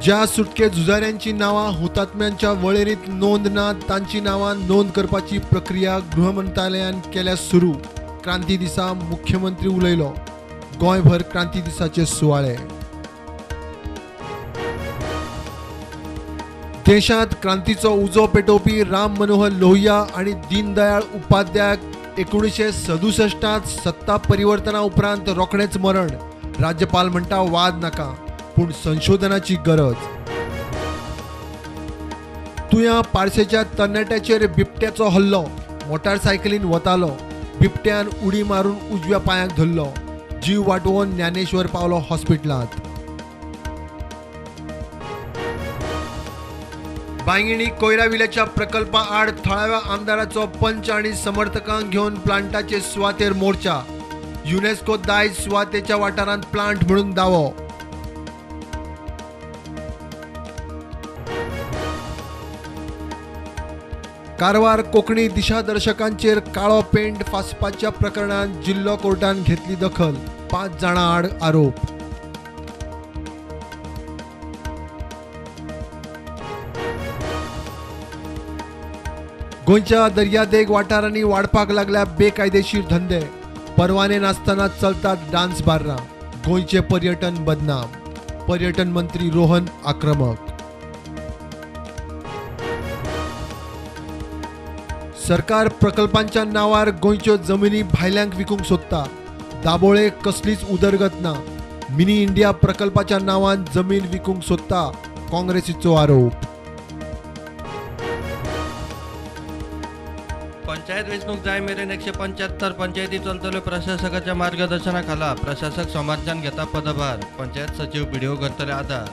ज्या सुटके झुजाऱ्यांची नांवां हुतात्म्यांच्या वळेरींत नोंद ना तांची नांवां नोंद करपाची प्रक्रिया गृह मंत्रालयान केल्या सुरू. क्रांती दिसा मुख्यमंत्री उलयलो. गोंयभर क्रांती दिसाचे सुवाळे. देशांत क्रांतीचो उजो पेटोवपी राम मनोहर लोहिया आनी दीनदयाळ उपाध्यायाक 1967 सत्ता परिवर्तना उपरांत रोखडेंच मरण. राज्यपाल म्हणटा वाद नाका, पूण संशोधनाची गरज. तुया पार्सेच्या तरणाट्याचेर बिबट्याचो हल्लो. मोटारसायकलीन वतालो, बिबट्यान उडी मारून उजव्या पांयाक धरलो. जीव वाटोवन ज्ञानेश्वर पावलो हॉस्पिटलांत. बांगिणी कोयराविल्याच्या प्रकल्पा आड थळाव्या आमदाराचो पंच आनी समर्थकांक घेवन प्लांटाचे सुवातेर मोर्चा. युनेस्को दायज सुवातेच्या वाठारांत प्लांट म्हणून दावो. कारवार कोंकणी दिशादर्शकांचेर काळो पेंट फासपाच्या प्रकरणांत जिल्लो कोर्टान घेतली दखल. 5 जाणां आड आरोप. गोंयच्या दर्यादेग वाठारांनी वाडपाक लागल्या बेकायदेशीर धंदे. परवाने नासतना चलतात डान्स बार्रां. गोंयचें पर्यटन बदनाम. पर्यटन मंत्री रोहन आक्रमक. सरकार प्रकल्पांच्या नावार गोंयच्यो जमिनी भायल्यांक विकूंक सोदता. दाबोळे कसलीच उदरगत ना. मिनी इंडिया प्रकल्पाच्या नावान जमीन विकूंक सोदता, काँग्रेसीचो आरोप. पंचायत वेंचणूक जाय मेरेन 175 पंचायती चलतल्यो प्रशासकाच्या मार्गदर्शनाखाला. प्रशासक सोमारच्यान घेता पदभार. पंचायत सचीव बीडीओ करतले आदार.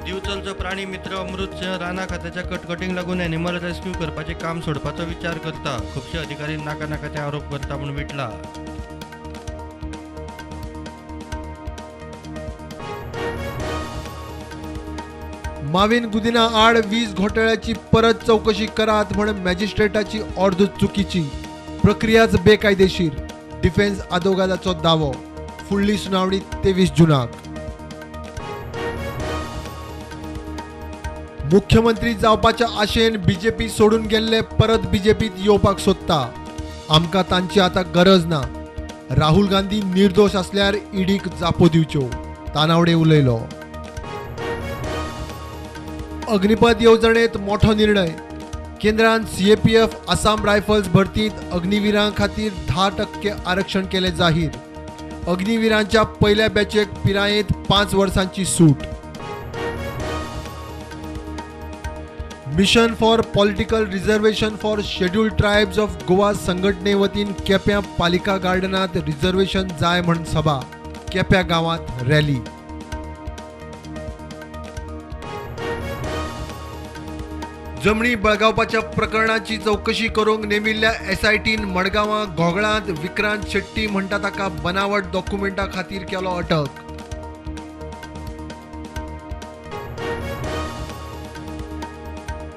दिवचलचो प्राणी मित्र अमृत सिंह राना खात्याच्या कटकटींक लागून एनिमल रेस्क्यू करपाचें काम सोडपाचो विचार करता. खुबशे अधिकारी नाका नाका ते आरोप करता म्हूण विटला. माविन गुदिना आड वीज घोटाळ्याची परत चौकशी करात म्हण मॅजिस्ट्रेटाची ऑर्द चुकीची. प्रक्रियाच बेकायदेशीर. डिफेन्स आदोगादाचो दावो. फुडली सुनावणी 23 जूनाक. मुख्यमंत्री जावपाच्या आशेन बीजेपी सोडून गेल्ले परत बीजेपीत येवपाक सोदता. आमकां तांची आतां गरज ना. राहुल गांधी निर्दोश आसल्यार ईडीक जापो दिवच्यो, तानावडे उलयलो. अग्निपथ येवजणेत मोठो निर्णय. केंद्रान सीएपीएफ आसाम रायफल्स भरतीत अग्निवीरां खातीर 10% आरक्षण केलें जाहीर. अग्निवीरांच्या पयल्या बॅचेक पिरायेंत 5 वर्सांची सूट. Mission for political reservation for scheduled tribes of Goa संघटने वतीन केप्यां पालिका गार्डनांत रिझर्वेशन जाय म्हण सभा. केप्यां गांवांत रॅली. जमणी बळगावपाच्या प्रकरणाची चौकशी करूंक नेमिल्ल्या एसआयटीन मडगांवां घोगळांत विक्रांत शेट्टी म्हणटा ताका बनावट डॉक्युमेंटा खातीर केलो अटक.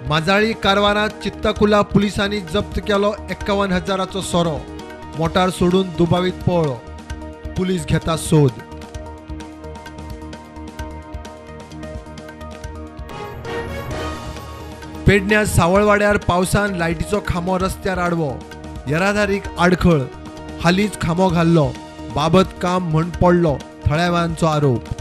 माजाळी कारवारांत चित्तकुला पुलिसांनी जप्त केलो 51,000चो सोरो. मोटार सोडून दुबावीत पळ्ळो. पुलीस घेता सोद. पेडण्या सावळवाड्यार पावसान लायटीचो खांबो रस्त्यार आडवो. येरादारीक आडखळ. हालींच खांबो घाल्लो, बाबत काम म्हण पडलो, थळाव्यांचो आरोप.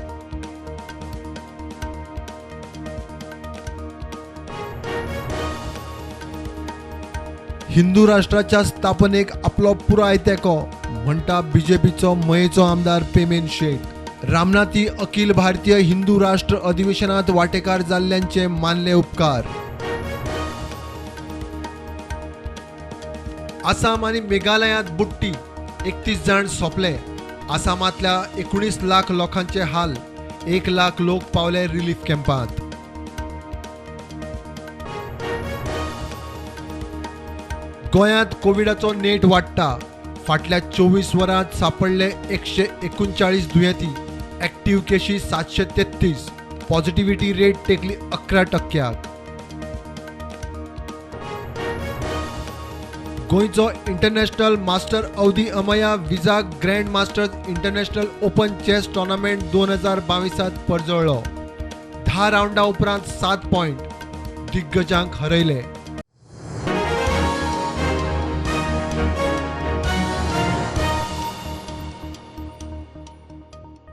हिंदू राष्ट्राच्या स्थापनेक आपलो पुराय तेंको म्हणटा बीजेपीचो मयेचो आमदार पेमेन शेख. रामनाथी अखिल भारतीय हिंदू राष्ट्र अधिवेशनात वांटेकार जाल्ल्यांचे मानले उपकार. आसाम आनी मेघालयांत बुडटी, 31 जाण सोंपले. आसामांतल्या 19 लाख लोकांचे हाल. 1 लाख लोक पावले रिलीफ कॅम्पांत. गोंयांत कोविडाचो नेट वाडटा. फाटल्या 24 वरांत सापडले 139 दुयेंती. ऍक्टिव्ह केशी 733. Positivity rate टेकली 11%. गोंयचो international master Avadhi Ameya Vizag grand masters international open chess tournament 2022 परजळ्ळो. 10 रावंडा उपरांत 7 पॉयंट दिग्गजांक हरयले.